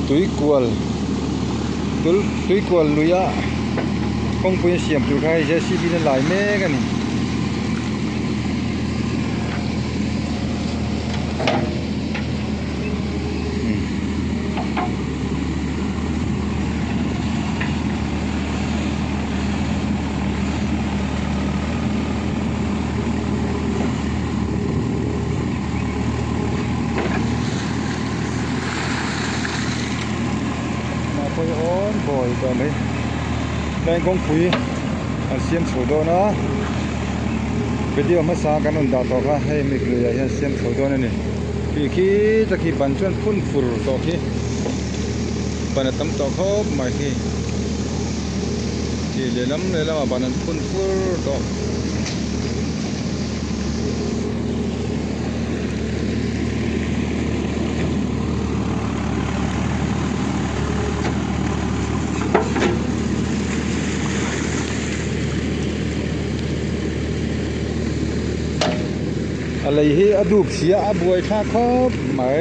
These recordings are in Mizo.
Tuikual tuikual luia kawngpui a siam tur kha hei JCB in a lai mek a ni. Pawihawm bawi tawh mai tlai kawngpui an siam chho dawn a video hmasa kan rawn dah tawh kha hei mi lui ah hian siam chho dawn a ni tih khi tak hi ban chuan phun fur tawh khi ban a tam tawh khawp mai khi tih lehlam lehlam ah ban an phun fur tawh. A lei hi a dup si a a buai thlak khawp mai.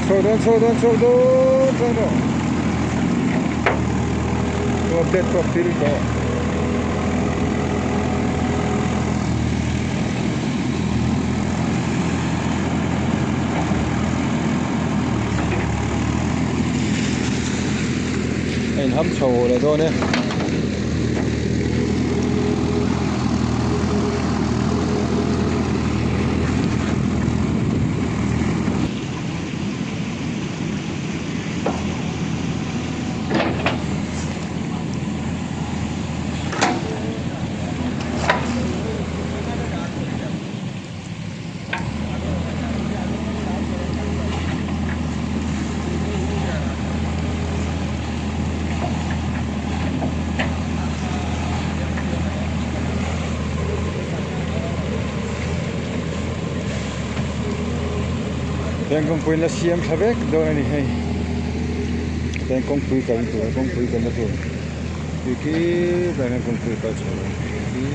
Chho dawn chho dawn chho dawn chho dawn Chu update pawh thil tawh. A inham chho leh dawn e. Heng kawngpui la siam tha vek dawn a ni hei heng kawngpui kalna tur kawngpui kalna tur tih khi tah hian kawngpui kal chho a khi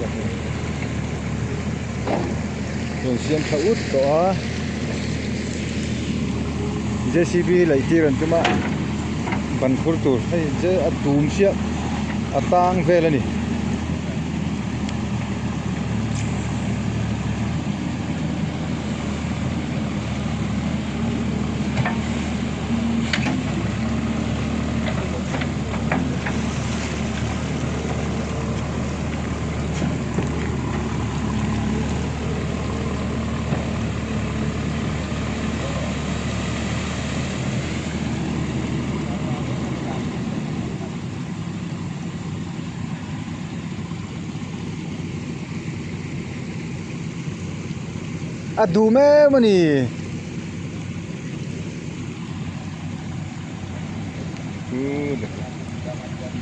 tah hian rawn siam tha ut tawh a JCB laih tir an tum a ban phur tur hei a tum chiah a tang vel a ni. A dum em a ni.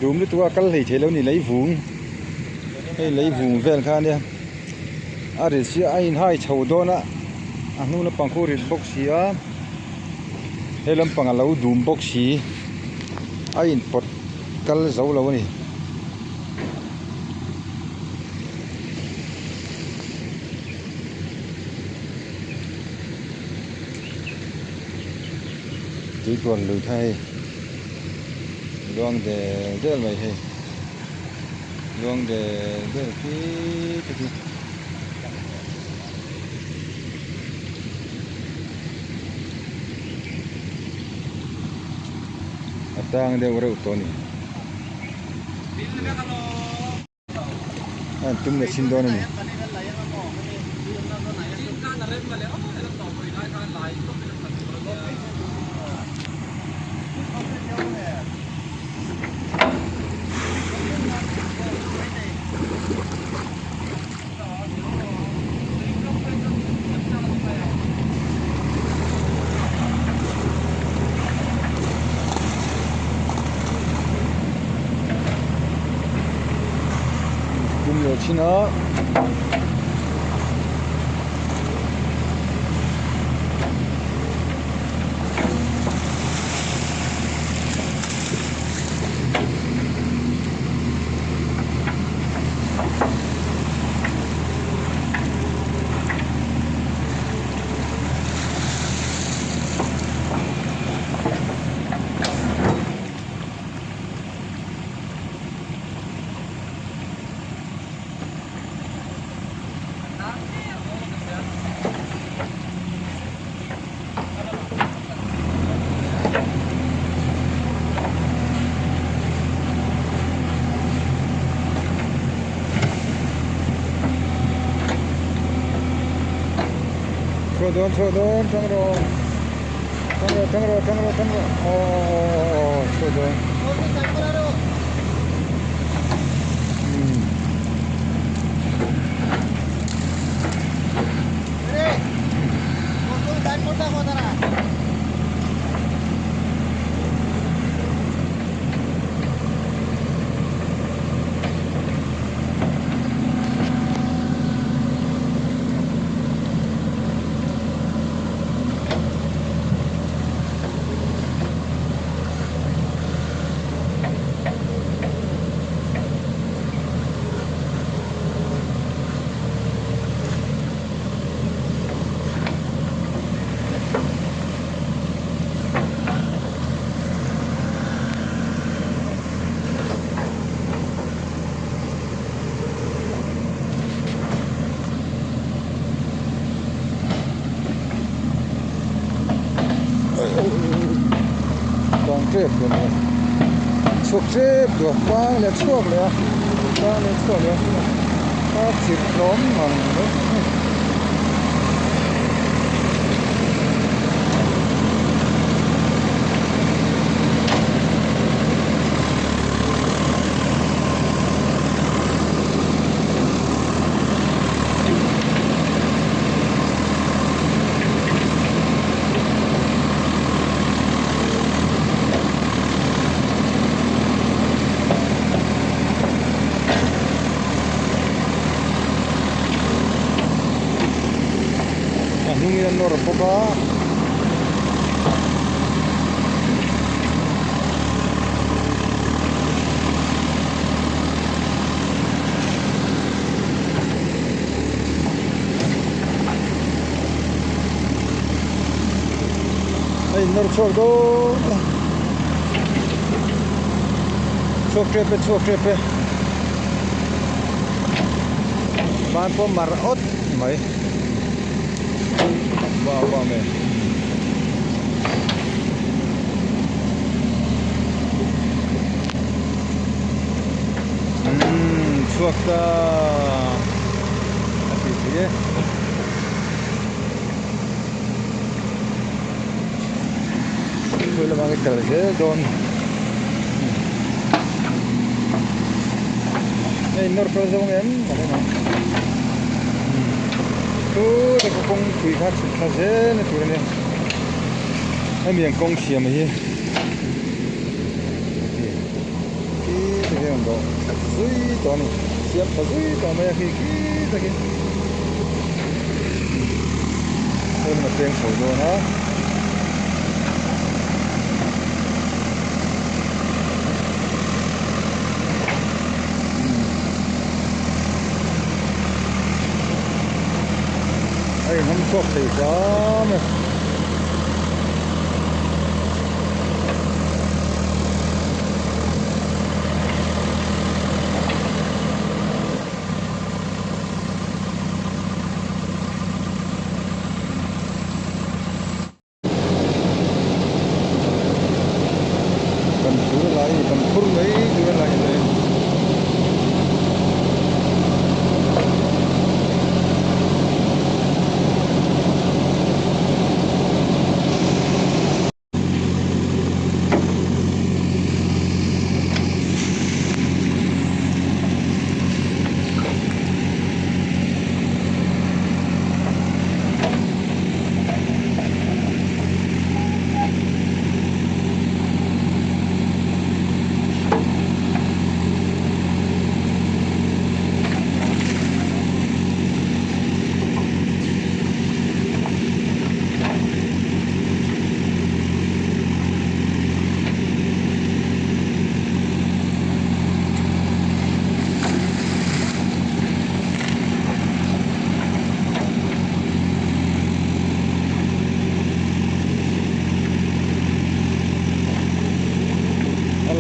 Dum lutuk a kal hleithei lo a ni lei vung hei lei vung vel kha ania a rit si a inhai chho dawn a a hnu lampang khu rit bawk si a he lampang a lo dum bawk si a inpawt kal zo lo a ni. Tuikuan lui kha hei luang del del mai hei luang del del khi te khi. A tang deuh reuh tawh a ni. A in tum leh chhin dawn a ni. Tum leh thin a. Chhuah dawn chhuah dawn tang rawh tang rawh tang rawh tang rawh tang rawh aw aw aw chhuah dawn Kang tep tur a ni chhuak tep tur kang leh chhuak leh a kang leh chhuak leh a a chirh hlawm ngang mai. A hnungin a nawr bawk a. A innawr chhuak dawn a chhuak tep e chhuak tep e ban pawh mar awt mai vau vau mai. Umm chhuak ta a tih theih e. Khawi lamah nge kal zel dawn hei nawr kal zawng em a lo lang chu ta kawngpui kha chhuk thla zel na tur a nia hemi ang kawng siam hi khi te hian dawh zui tawh a ni siam tha zui tawh mai a khi khi takin heng a peng chho dawn a. A inhawng chhuak thei hram e. Ban phur lai ban phur mai tur a lai mai.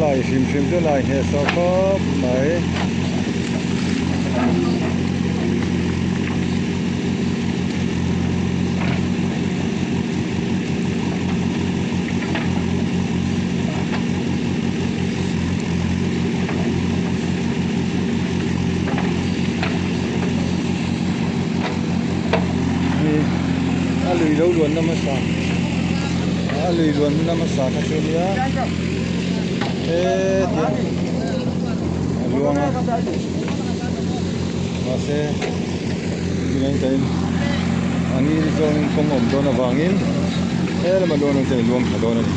lai hrim hrim chu lai hnehsawh khawp mai. A lui lo luan na hmasa a lui luan na hmasa kha chu nia hetia a luang a mahse tunah hian a ngil zawngin kawng a awm dawn avangin he lama luan ang chuan a luang thla dawn a ni.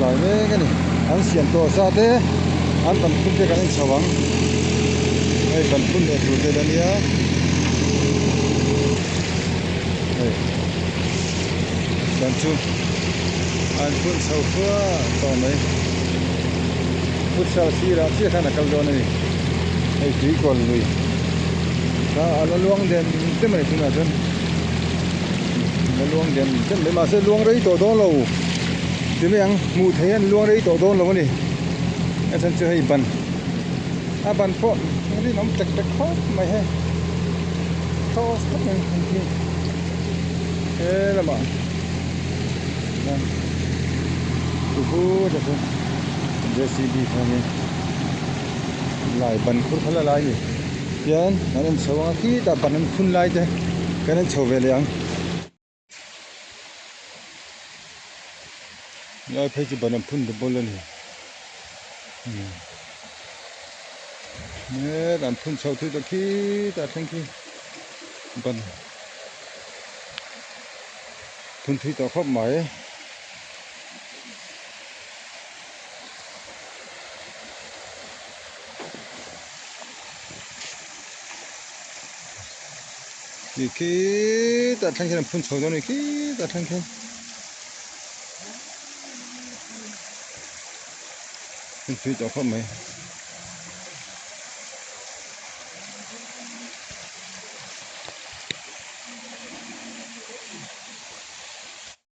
Lai mek a ni an siam tawh sa te an ban phun te kan en chho ang hei ban phun leh tur te la nia hei ban chu an phun chho thluah tawh mai futsal sirah chiah khan a kal dawn a ni hei tui kawl lui kha a la luang den te mai tunah chuan la luang den te mai mahse luang rei tawh dawn lo ti mai ang hmuh theih hian luang rei tawh dawn lo a ni a chhan chu hei ban a ban pawh rinawm tek tek khawp mai hei cross khawp mai he lamah. J C B khanin lai ban khur kha la lai a ni tian an en chho ang a khitah ban an phun lai te kan en chho ve leh ang lai phei chu ban an phun ta bawlh a ni hetah an phun chho thui tawh khitah thleng khi ban. Phun thui tawh khawp mai. Khi khitah thleng khian an phun chho dawn a ni khitah thleng khian. Phun thui tawh khawp mai.